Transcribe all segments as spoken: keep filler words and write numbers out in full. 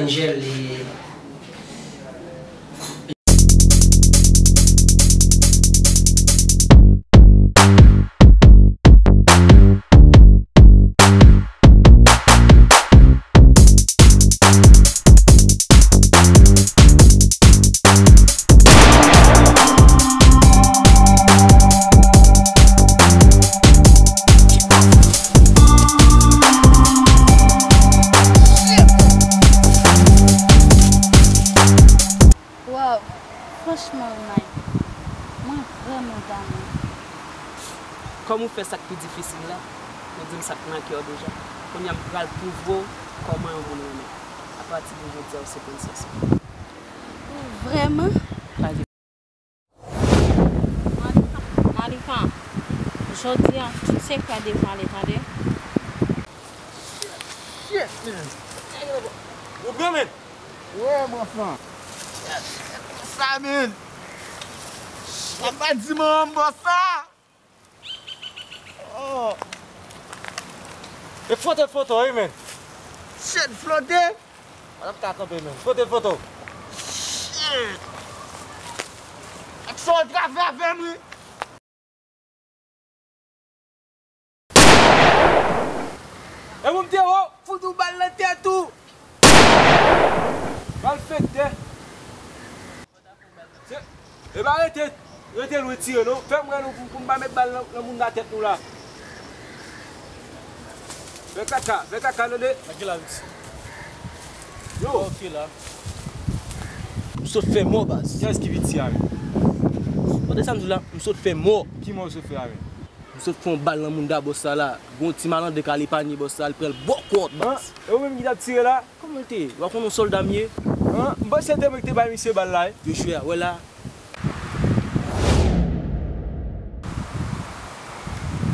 Angel, li Waw, franchman Ronald, mwen vrèman damou. Kòm ou fè sa k pi difisil la, ou di m sa k nan kè w deja. Kounye a m pral pwouve w kòman yon moun renmen. Apati de jodi a, ou se prensès mwen. Vrèman? Malika, jodi a, tout sekrè devwale, tande? Shit, man. Ou pran, man? Wè, bòs la. Sa, man. Sa pa di manman m, bòs la. Oh. E fwote foto, wi, men. Shit, flote? Mwen ap ka kanpe, men. Fwote foto. Shit. Aksyon, trave avè m, wi. E pou m te wo, fout ou bal nan tèt ou. Malfektè. Se, e pa rete, rete lwen tire non. Fè m wè nou pou, pou m pa met bal nan, nan moun nan tèt nou la. Fè kaka, fè kaka, tande. Nan ki la, Viti? Yo. Ok la. M sot fè mò, baz. Kiyès ki Viti a, men? Tande sa m di w la, m sot fè mò. Ki mò w sot fè a, men? M sot fè yon bal nan moun da bòs sa la. Gon ti malandè k al epanye bòs sa, l pran l bò kòt, baz. E ou menm ki t ap tire la? Kòman l te ye? Ou pa konn yon sòlda m ye? An, m panse se te mwen ki te bay misye bal la, wi. Yo chwe a, wè la.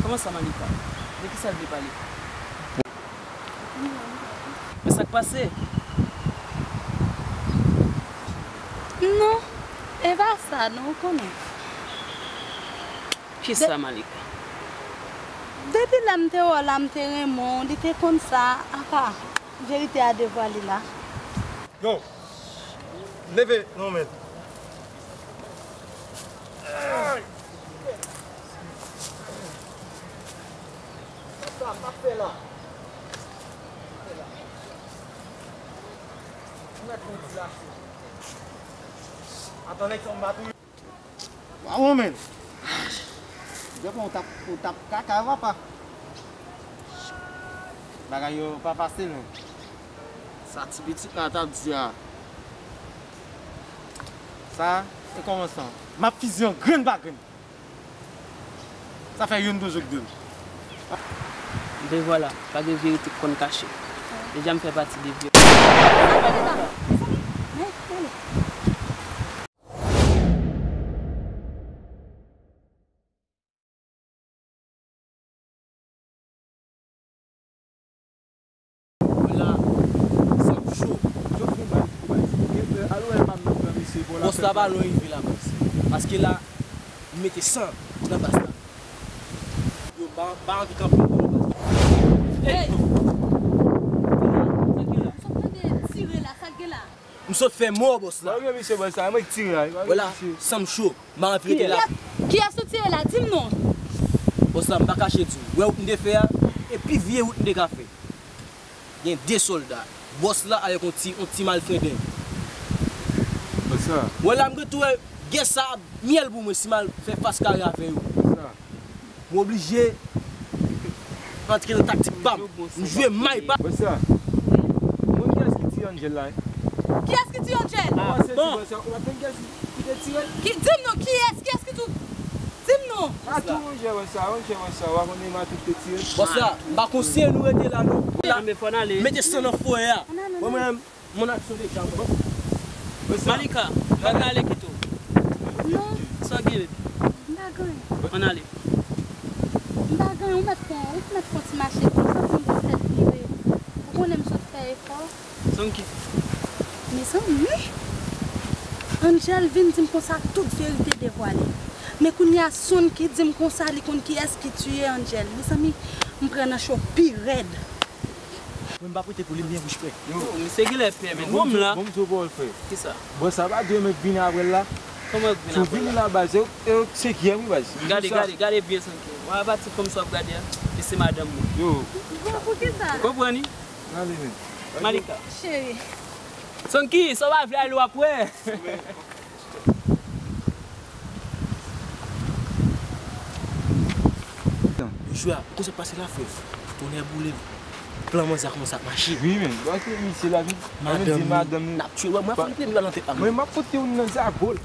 Kòman sa, Malika? De kisa l vle pale? Men sa k pase? Non, e pa sa, non, ou konnen. Kisa, Malika? Depi lè m te wè w la, m te renmen w, li te konn sa, apa. Verite a devwale la. Yo, leve, non, men. Sa m ap fè la. Ou mèt fè yon ti lase. Atann, nèg sa m bat ou. Waw, men. Depi w t ap, w t ap kaka, papa. Bagay yo pa fasil, men. Sa ti pitit la t ap di a. Sa, e kòmansan. M ap fiziye w grenn pa grenn. Sa fè youn toujou k de. Ben vwala, pa gen verite k konn kache. Deja m fè pati de vye. Vwala, sa cho. Yo fè bay pou bay. Bòs la pa lwen rive la, bòs. Paske la, m mete san nan baz la. Yo, ba, ba anvi kanpe nan baz la. Hey! Sa k gen la? Sa k gen la? M sot fè mò, bòs la. Pa gen misye, bòs la, mwen k tire a. Vwala, san m cho. M pa anvi rete la. Kiyès ou tire la? Di m non. Bòs la, m pa kache di w. Wè wout m te fè a, e pi vye wout m te ka fè. Gen de sòlda. Bòs la avèk yon ti, yon ti malfrenden. Bòs la. Wè la, m gen tou wè gè sa ap myèl pou mwen si m al fè fas kare avè yo. Bòs la. M oblije antre nan taktik pa m. M jwe may pa m. Bòs la. Ou konn kiyès ki tiye Angel la, wi? Kiyès ki tiye Angel? Ah, bon. Ou pa konn kiyès ki te tire l? Ki, di m non, kiyès, kiyès ki tou, di m non. Matou, monchè, wè sa, monchè, wè sa, ou pa konn Matou ki te tire l? Bòs la, m pa konseye nou rete la, non. Mete san nan foyè a. Mwen menm, Mon aksyon deja, mwen. Malika, m pa ka ale kite w. Non. Sa w gen, baby? M pa gen anyen. Ann ale. M pa gen anyen, ou mèt fè, ou mèt fè yon ti mache, m santi m pou fè l vire. Ou konnen m sot fè efò. Sonki. Mezanmi! Angel vin di m konsa, tout verite devwale. Men kounye a, Sonki di m konsa, li konn kiyès ki tiye Angel. Mezanmi, m pran nan cho pi rèd. Mwen m pa prete pou li, m byen bouch pè. Yo, misye genlè pè, men bon, m la. Bon, m di w pawòl, frè. Kisa? Bòs sa pa dwe menm vini apre l la. Kòman yo vin apre l la? Si w vini la, baz, yo, yo senkiyèm, wi, baz. Gade, gade, gade byen, Sonky. Mwen pa ti fanm sa w ap gade a. Li se madanm mwen. Yo. Bon, poukisa? Ou konprann, wi? N ale, men. Malika. Cheri. Sonky, sa w pa vle ale, w ap wè. Jwe a, kote w pase la, frè? Tonnè boule m. Plan manzè a kòmanse ap mache. Wi, men. Paske misye la vin. Madanm, madanm, n ap tchwe. Wè, mwen fè yon plan nan tèt la, mwen. Mwen, m ap pote youn nan zagol.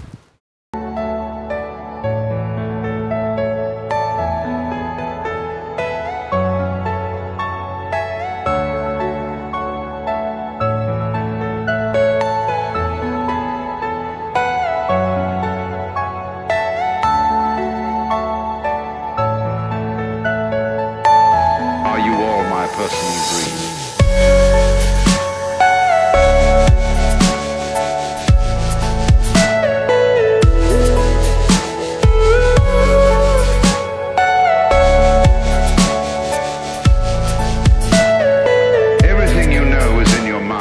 Are you all my personal dreams? Everything you know is in your mind.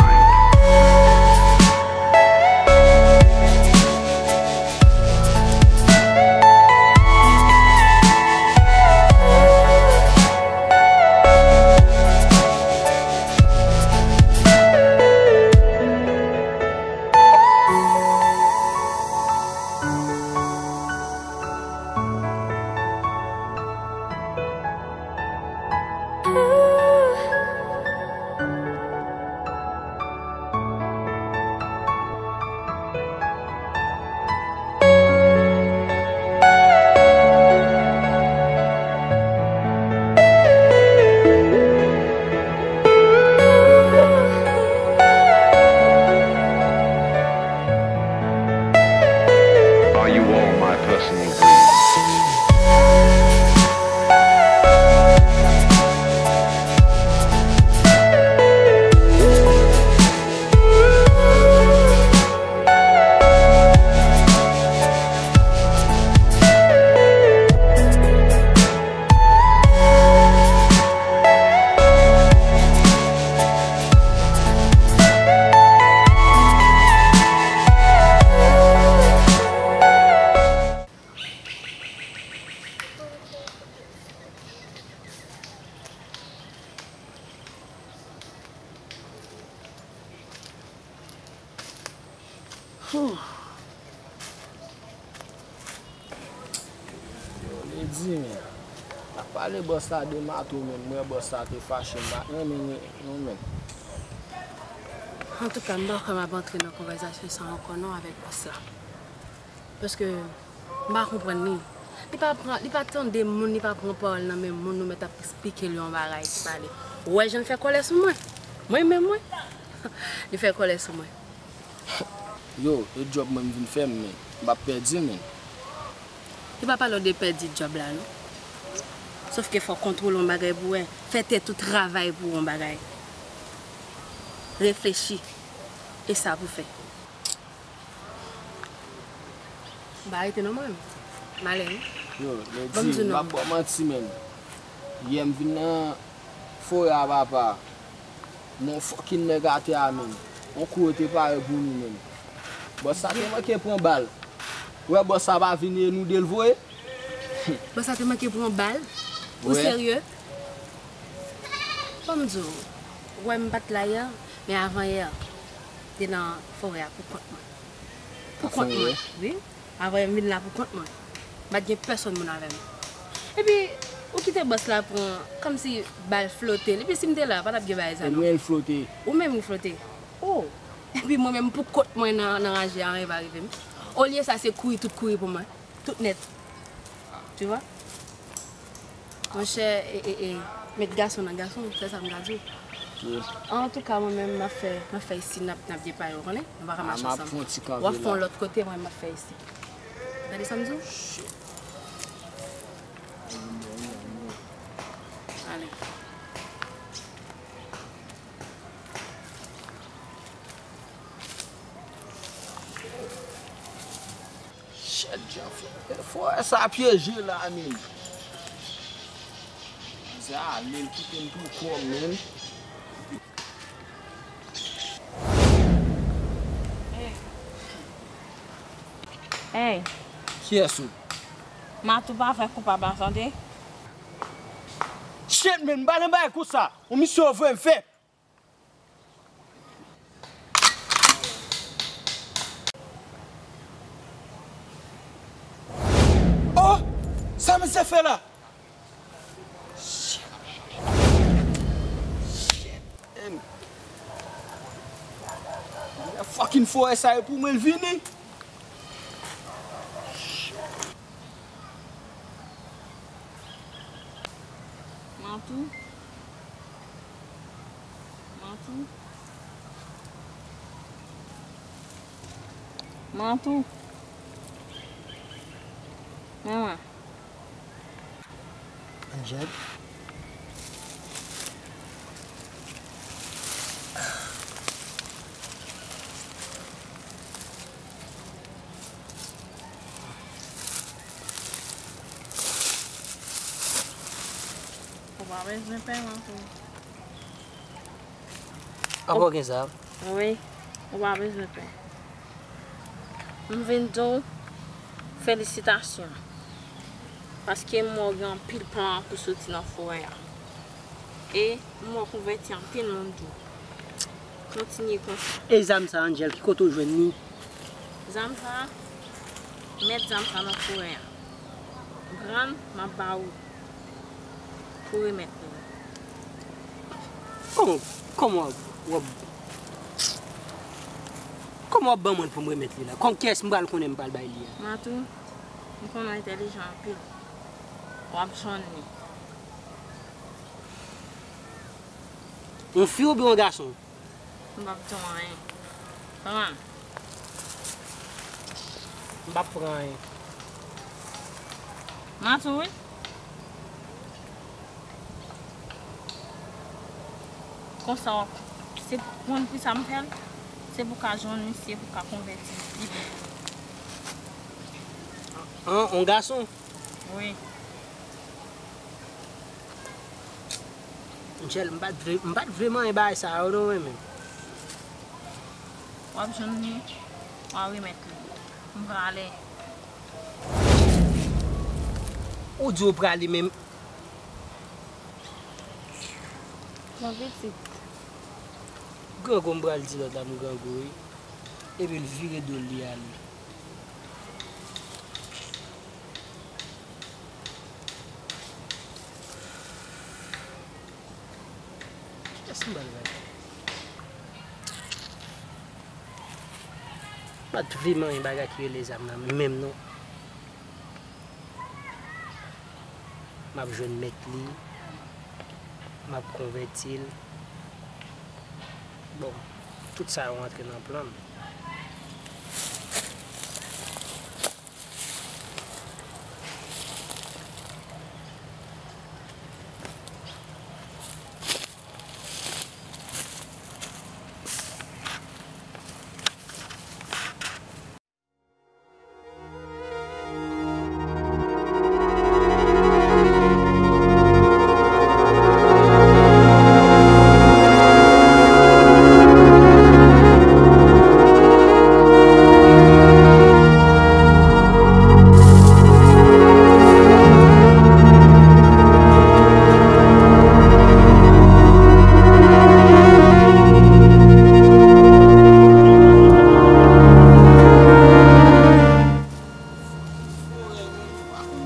Are you all my personal dreams? Yo, Lady, men. N ap pale bòs la de mato, men mwen bòs la te fache, m pa t renmen non, men. Antouka, m pa kwè m ap antre nan konvèsasyon sa ankò non avèk bòs la. Paske m pa konprann li. Li pa pran, li pa tande moun, li pa pran pawòl nan men moun, nou mèt ap eksplike li yon bagay ki pale. Ou wè jan l fè kòlè sou mwen? Mwen menm, mwen. Li fè kòlè sou mwen. Yo, e djòb mwen m vin fè, men m p ap pèdi, men. Li pa pale w de pèdi djòb la, non. Sòf ke fò w kontwole yon bagay pou wè. Fè tèt ou travay pou yon bagay. Reflechi. E sa pou fè. M pa rete non mwen. M ale wi. Yo, Lady, m p ap ba w manti, men. Yè m vin nan forè a, papa. Yon fucking nèg atè a, men. Yon kou yo te pare pou nou, men. Bòs sa te manke pran bal. Ou wè bòs sa pa vini e nou de l voye. Bòs sa te manke pran bal? Ou serye? Ban m di w, ou wè m pa t la yè, men avan yè, m te nan forè a pou kont mwen. Pou kont mwen, wi. Avan yè m vin la pou kont mwen. M pa t gen pèsonn moun avè m. Epi, ou kite bòs la pran, kòmsi bal flote l. Epi si m te la, pa t ap gen bagay sa non. E mwen l flote. Ou menm li flote. Oh! Epi mwen menm pou kont mwen nan, nan raje a, anyen pa rive m. Olye sa, se kouri, tout kouri pou mwen. Tout nèt. Tu vois? Monchè, e, e, e, met gason nan gason, se sa m ka di w. Antouka, mwen menm, m ap fè, m ap fè isi, n ap, n ap depaye, w konnen? Nou pa ka mache ansanm. W ap fè yon lòt kote, mwen, m ap fè isi. Tande sa m di w? Ale. Shit, Jan, frè, forè sa pyeje la, men. Sa, men kite m pou kò m, men. Hey. Kiyès ou? Matou pa fè koupab la, tande? Shit, man, m pa nan bagay konsa. Yon misyon yo voye m fè. Oh! Sa misye fè la? Shit. Shit, man. Fucking forè sa e pou mwen l vini. Matou. Matou. Matou. Manman. Angel. Ou pa bezwen pè, Matou. Ankò gen sa? Wi, ou pa bezwen pè. M vin di w felisitasyon. Paske m wè w gen anpil plan pou soti nan forè a. E m wè w konvèti anpil moun tou. Kontinye konsa. E zam sa, Angel, ki kote w jwenn li? Zam sa, mèt zam sa nan forè a. Pran l, m ap ba ou pou remèt li. Kòman, kòman w ap, w ap, kòman w ap ban mwen l pou m remèt li la? Kòm kiyès m pral konnen m pral bay li a? Matou, m konnen w entèlijan anpil. W ap jwenn li. Yon fi oubyen yon gason? M p ap di w anyen. Pran. M p ap pran anyen. Matou, wi. Konsa w ap, se pou konn pou sa m fè l. Se pou w ka jwenn misye, pou w ka konvèti l pi byen. An, yon gason? Wi. Michel, m pa t vle, m pa t vle manyen bagay sa yo non, mwen menm. W ap jwenn li, w a remèt li. M prale. Ou di w prale, men. Mon pitit. Grangou, m pral di lòt la, m grangou, wi. Epi l vire do l, li ale. Kiyès m pral gade? M pa t vle manyen bagay ki rele zam nan menm non. M ap jwenn mèt li, m ap konvèti l. Bon, tout sa yo rantre nan plan m.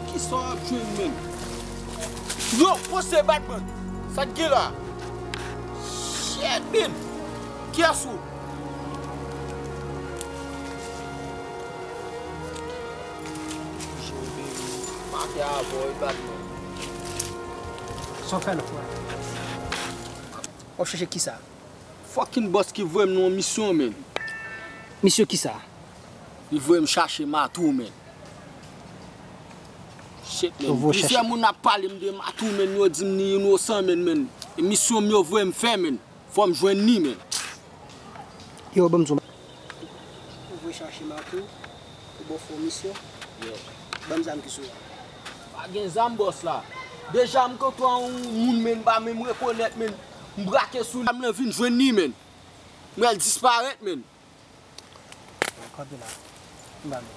Kisa w ap jwenn menm? Yo, pose bat mwen. Sa k gen la? Shit, man. Kiyès ou? Make avè w, e bat mwen. Sa w fè la, frè? W ap chèche kisa? Fucking bòs ki voye m nan yon misyon, man. Misyon kisa? Li voye m chache Matou, man. Shit, man. Plizyè moun ap pale m de Matou, man. Yo di m li inosan, man, man. E misyon m yo voye m fè, man. Fò m jwenn li, man. Yo, ban m di w. Ou voye chache Matou pou ba w fè yon misyon? Yeah. Ban m zam ki sou ou a. Pa gen zam, bòs la. Deja m kontwè yon moun, man, m pa menm rekonèt, man. M brake sou li, m nan vin jwenn li, man. M wè l disparèt, man. Kanpe la. M ba nou.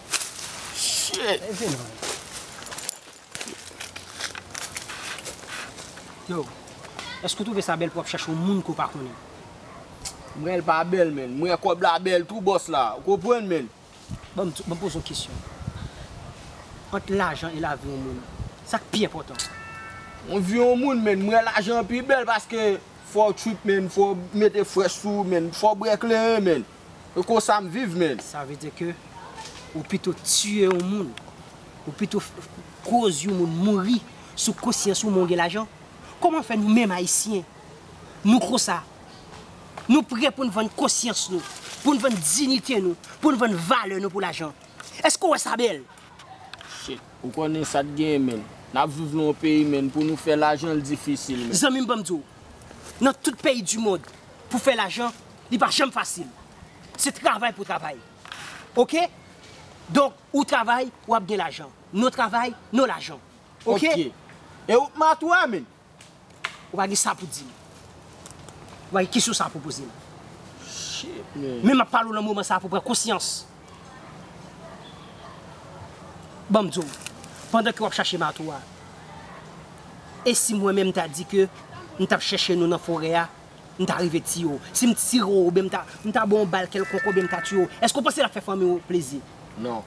Yo, èske w twouve sa bèl pou w ap chache yon moun ke w pa konnen? M wè l pa bèl, menn. M wè kòb la bèl tou, bòs la. Ou konprann, menn? Ban m, ban m poze yon kesyon. Ant lajan e lavi yon moun, sa k pi enpòtan? Yon vi yon moun, menn, m wè lajan an pi bèl paske fò w trip, menn, fò w mete frèch sou ou, menn, fò w bwè kleren, menn. E konsa m viv, menn. Sa vle di ke ou pito tiye yon moun, ou pito f-, koz yon moun mouri sou konsyans ou, men w gen lajan. Kòman fè nou menm Ayisyen, nou konsa, nou prè pou n vann konsyans nou, pou n vann diyite nou, pou n vann valè nou pou lajan? Èske w wè sa bèl? Shit, ou konnen sa k genyen, menn. N ap viv nan yon peyi, menn, pou nou fè lajan, l difisil, menn. Zanmi m, ban m di w, nan tout peyi di mond, pou fè lajan, li pa janm fasil. Se travay pou travay. Oke? Donk, ou travay, w ap gen lajan. Nou travay, nou lajan. Oke? Oke. E ou k mato a, menn? Ou pa gen sa pou di m. Ou pa gen kesyon sa pou poze m. Shit, man. Men m ap pale w nan moman sa a pou pran konsyans. Ban m di w, pandan ke w ap chache mato a, e si mwen menm m ta di ke m t ap chèche nou nan forè a, m ta rive tiye w? Si m tire w oubyen m ta, m ta ba w yon bal kèlkonk oubyen m ta tiye w, èske w panse l ap fè fanmi w plezi? Non.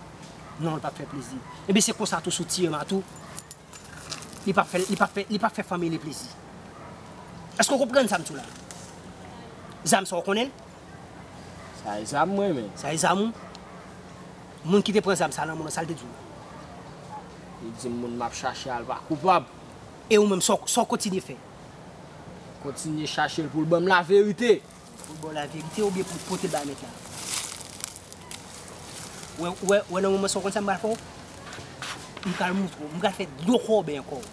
Non, l p ap fè plezi. Ebyen, se konsa tou, si w tiye mato, li p ap fè, li p ap fè, li p ap fè fanmi li plezi. Èske w konprann sa m di w la? Zam sa, w konnen l? Sa e zam mwen, men. Sa e zam ou? Moun ki te pran zam sa nan men w, sa l te di w? Li di m moun m ap chache a, l pa koupab. E ou menm, sa w, sa w kontinye fè? Kontinye chache l pou l ban m laverite. Pou l ba w laverite oubyen pou l pote l bay mèt la? Wè, wè, wè, nan moman sa, w konn sa m pral fè w? M pral montre w, m pral fè dlo kòben ankò.